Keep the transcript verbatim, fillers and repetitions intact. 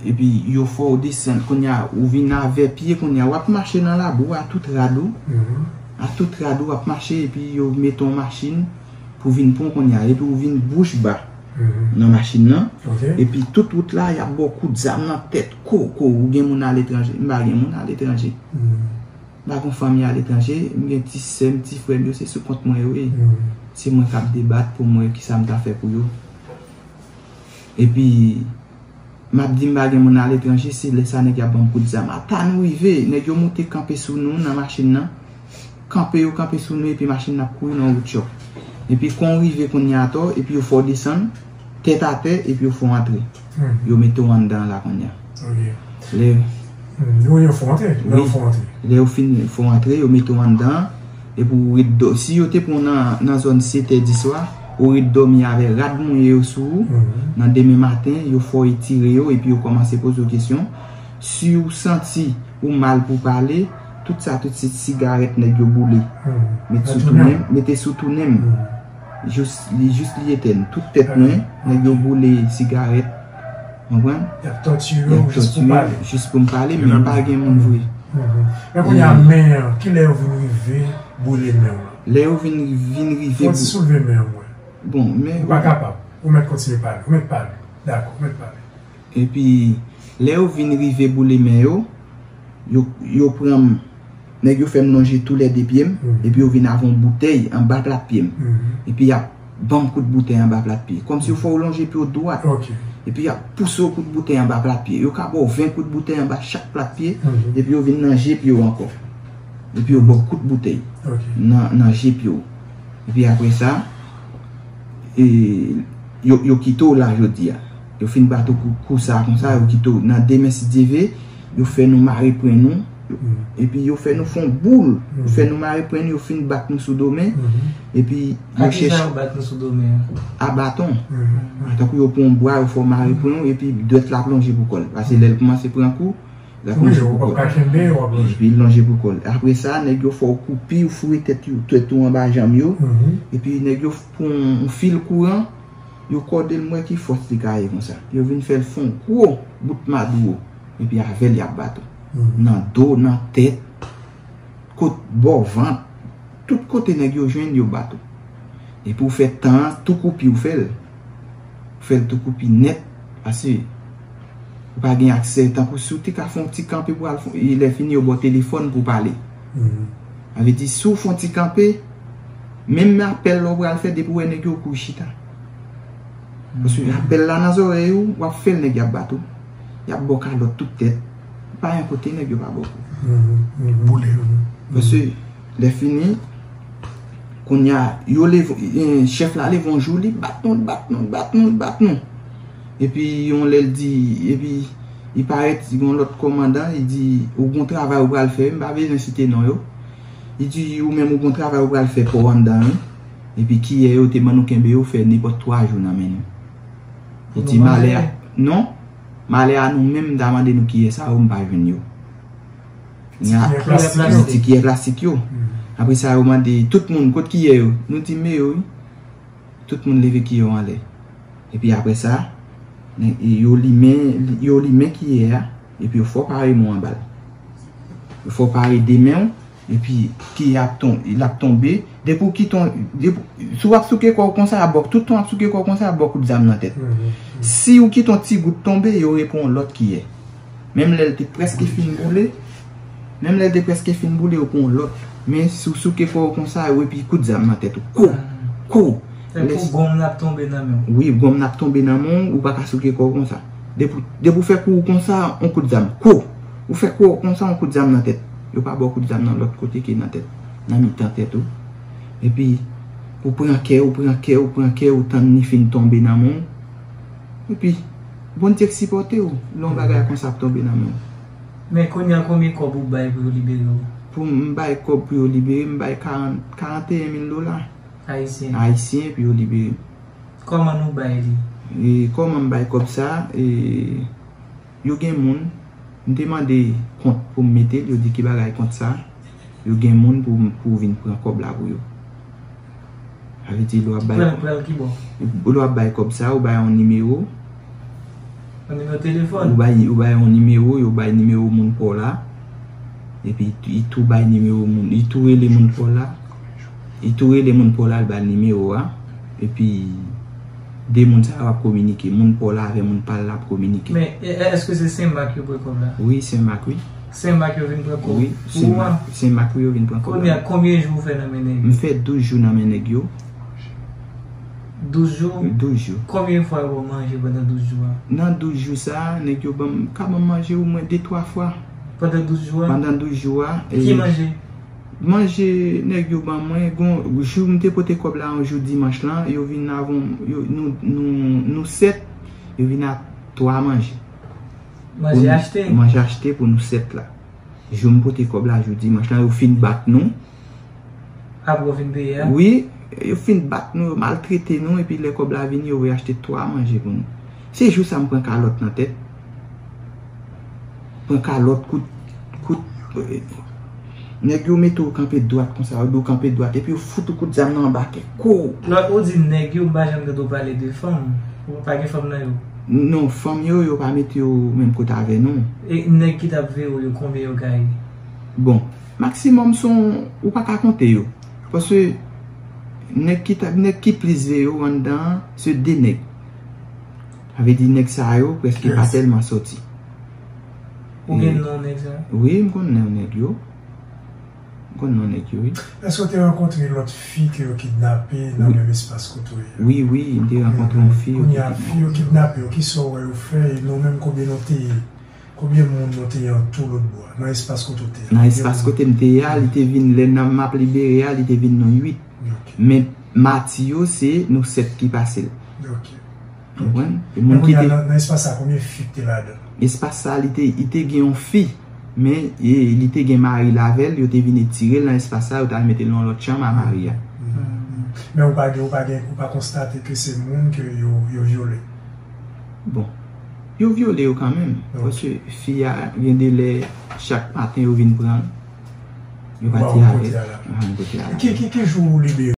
Epi yo fè w desann, kounye a, ou vin avè pye, kounye a, w ap mache nan labou a tout rad ou. A tout rad ou, w ap mache, epi yo mete yon machin pou vin pran w kounye a, epi ou vin bouch ba nan machin nan. Epi tout wout la, y ap ba w kout zam nan tèt, ko, ko, ou gen moun aletranje. M pa gen moun aletranje. M pa gen fanmi aletranje, m gen ti sè m, ti frè m yo, se sou kont mwen yo ye. Se mwen k ap debat pou m wè kisa m ta fè pou yo. Epi, m ap di m pa gen moun aletranje, se lè sa nèg y ap ban m kout zam. Ata nou rive, nèg yo moute kanpe sou nou nan machin nan. Kanpe yo kanpe sou nou, epi machin nan ap kouri nan wout chòk. Epi kon w rive kounye a atò, epi yo fè w desann, tèt atè, epi yo fè w antre. Yo mete w anndan la kounye a. Lè Yo, yo fè w antre, lè yo fè w antre. Lè yo fin fè w antre, yo mete w anndan, epi ou ret dò-, si yo te pran w nan, nan zòn sèt è diswa, ou ret dòmi avè rad mouye yo sou ou, nan demen maten, yo fè w etire yo, epi yo kòmanse poze w kesyon. Si w santi ou mal pou pale, tout sa, tout se sigarèt nèg yo boule. Met sou tounen m, mete sou tounen m. Jis, li jis li etèn. Tout tèt mwen, nèg yo boule sigarèt. Konprann? Y ap tòtire w jis pou pale. Jis pou m pale, men m pa gen moun vre. Men kounye a, men an, kilè yo vin rive boule men w lan? Lè yo vin, vin rive. Fò w ti soulve men an mwen. Bon, men. Ou pa kapab. Ou mèt kontinye pale. Ou mèt pale. Dakò, ou mèt pale. Epi, lè yo vin rive boule men yo, yo, yo pran m, nèg yo fè m lonje toulède pye m, epi yo vin avè yon boutèy anba plat pye m. Epi y ap ban m kout boutèy anba plat pye. Kòmsi yo fè w lonje pye w dwat. Epi y ap pouse w kout boutèy anba plat pye. Yo ka ba w ven kout boutèy anba chak plat pye, epi yo vin nan je pye w ankò. Epi yo ba w kout boutèy nan, nan je pye w. Epi apre sa, e, yo, yo kite w la jodi a. Yo fin bat ou kou, kou sa konsa, yo kite w. Nan demen, si Dye vle, yo fè nou mare pwen nou. Epi yo fè nou fè yon boul. Yo fè nou mare pwen nou, yo fin bat nou sou do men. Epi yo chèche. Ak kisa yo bat nou sou do men an? A baton. Tankou yo pran yon bwa, yo fè w mare pwen w, epi dwèt la ap lonje pou kò l. Paske lè l kòmanse pran kou, l ap lonje pou kò l. Epi l lonje pou kò l. Apre sa, nèg yo fè w koupi, ou foure tèt ou, tèt ou anba janm yo. Epi nèg yo pran yon fil kouran, yo kòde l, m wè ki fòs li ka ye konsa. Yo vin fè l fè yon gwo bout madwo. Epi avè l y ap bat ou. Nan do, nan tèt, kot bò vant, tout kote nèg yo jwenn, yo bat ou. Epi w fè tan an, tou koupi w fè l. Ou fè l tou koupi nèt, paske ou pa gen aksè. Tankou si w te ka fè yon ti kanpe pou al fè, e lè fini, yo ba w telefòn pou w pale. Sa vle di, si w fè yon ti kanpe, menm apèl la w pral fè, depi w wè nèg yo, w kouri chita. Paske apèl la nan zòrèy ou, w ap fè l, nèg y ap bat ou. Y ap ba w kalòt tout tèt. Pa yon kote nèg yo pa ba w kou. Boule. Paske lè fini, kounye a, yo leve, eh, chèf la leve yon jou, li bat nou, li bat nou, li bat nou, li bat nou. Epi yon lè l di, epi li parèt, li gen yon lòt kòmandan, li di, ou gon travay ou pral fè, m pa bezwen site non yo. Li di, ou menm ou gon travay ou pral fè pa w anndan, wi. Epi kiyè yo te ban nou kenbe yo fè nenpòt twa jou nan men nou. Li di, malè a, non, malè a nou menm, m ta mande nou kiyè sa yo, m pa jwenn yo. Ti kiyè plastik yo. Ti kiyè plastik yo. Apre sa, yo mande tout moun, kot kiyè yo? Nou di, men yo, wi. Tout moun leve kiyè yo anlè. Epi apre sa, yo limen, yo limen kiyè a, epi yo fè w pare men w anba l. Yo fè w pare de men w, epi kiyè a ap ton-, l ap tonbe. Depi w kite yon, depi, si w ap souke kò w konsa, y ap ba w, tout tan w ap souke kò w konsa, y ap ba w kout zam nan tèt. Si w kite yon ti gout tonbe, yo repran yon lòt kiyè. Menm lè l te prèske fin boule, menm lè l te prèske fin boule, yo pran yon lòt. Men si w souke kò w konsa, yo epi kout zam nan tèt ou. Kou! Kou! Fè kou gonm nan ap tonbe nan men w. Wi, gonm nan ap tonbe nan men w, ou pa ka souke kò w konsa. Depi, depi w fè kou w konsa, yon kout zam. Kou! Ou fè kou w konsa, yon kout zam nan tèt. Yo pa ba w kout zam nan lòt kote ke nan tèt. Nan mitan tèt ou. Epi, ou pran kè, ou pran kè, ou pran kè, ou tann li fin tonbe nan men w. Epi, Bondye k sipòte w, lè yon bagay konsa ap tonbe nan men w. Men kounye a, konbyen kòb ou bay pou yo libere w? Pou m bay kòb pou yo libere m, m bay karant, karant e en mil dola ayisyen. Ayisyen pou yo libere m. Kòman nou bay li? E kòman m bay kòb sa? E, yo gen moun, m te mande kont pou m mete l, yo di ki bagay kont sa? Yo gen moun pou, pou vin pran kòb la pou yo. Sa vle di, lè w ap bay, pran, pran l ki bò? Lè w ap bay kòb sa, ou bay yon nimewo. Yon nimewo telefòn. Ou bay, ou bay yon nimewo, yo bay nimewo moun pa w la. Epi, li tou bay nimewo moun, li tou rele moun pa w la. Li tou rele moun pa w la, li ba l nimewo a. Epi, de moun sa yo ap kominike. Moun pa w la avè moun pa l la ap kominike. Men, e, e, èske se Senmak yo pran kòb la? Wi, Senmak, wi. Senmak yo vin pran kòb? Wi, pou ou a? Senmak, Senmak, wi, yo vin pran kòb la. Konbyen, konbyen jou ou fè nan men nèg yo? M fè douz jou nan men nèg yo. Douz jou? Douz jou. Konbyen fwa yo ba w manje pandan douz jou a? Nan douz jou sa a, nèg yo ban m, ka ban m manje omwen de, twa fwa. Pandan douz jou a? Pandan douz jou a. Ki e, manje? Manje nèg yo ban mwen, gon, jou m te pote kòb la, yon jou dimanch lan, yo vin avè m, yo, nou, nou, nou sèt, yo vin a twa manje. Manje achte? Manje achte pou nou sèt la. Jou m pote kòb la, jou dimanch lan, yo fin bat nou. Apre w fin peye a? Wi, yo fin bat nou, yo maltrete nou, epi lè kòb la vini, yo voye achte twa manje pou nou. Se jou sa m pran kalòt nan tèt. Pran kalòt, kout, kout, eh, nèg yo mete w kanpe dwat konsa, yo di w kanpe dwat, epi yo fout ou kout zam nan anba kè kou w. Lè ou di nèg yo, m pa janm tande w pale de fanm. Ou pa gen fanm nan yo? Non, fanm yo, yo pa mete yo menm kote avè nou. E nèg ki t ap veye w yo, konbyen yo ka ye? Bon, maksimòm se yon, ou pa ka konte yo. Paske nèg ki t ap, nèg ki plis veye w anndan an, se de nèg. Sa vle di nèg sa yo prèske pa tèlman sòti. Ou gen non nèg sa? Wi, m konn non nèg yo. M konn non nèg yo, wi. Èske w te rankontre lòt fi ke yo kidnape nan menm espas kote w ye a? Wi, wi, m te rankontre yon fi yo kidnape. Kounye a, fi yo kidnape yo, kisa w wè yo fè, e nou menm konbyen nou te ye? Konbyen moun nou te ye antou lòt bò a, nan espas kote w te a? Nan espas kote m te ye a, li te vin, lè nan m ap libere a, li te vin nou uit. Ok. Men mati yo, se nou sèt ki pase l. Ok. Konprann? E moun ki te nan, nan espas sa, konbyen fi ki te ladan? Espas sa, li te, li te gen yon fi, men e, li te gen mari l avè l, yo te vin etire l nan espas sa, yo t al mete l nan yon lòt chanm a mari a. Men ou pa gen, ou pa gen, ou pa konstate ke se moun ke yo, yo vyole? Bon, yo vyole yo kanmenm, paske fi a, gen de lè, chak maten yo vin pran l, yo pati avè l. Ki, ki, ki jou ou libere?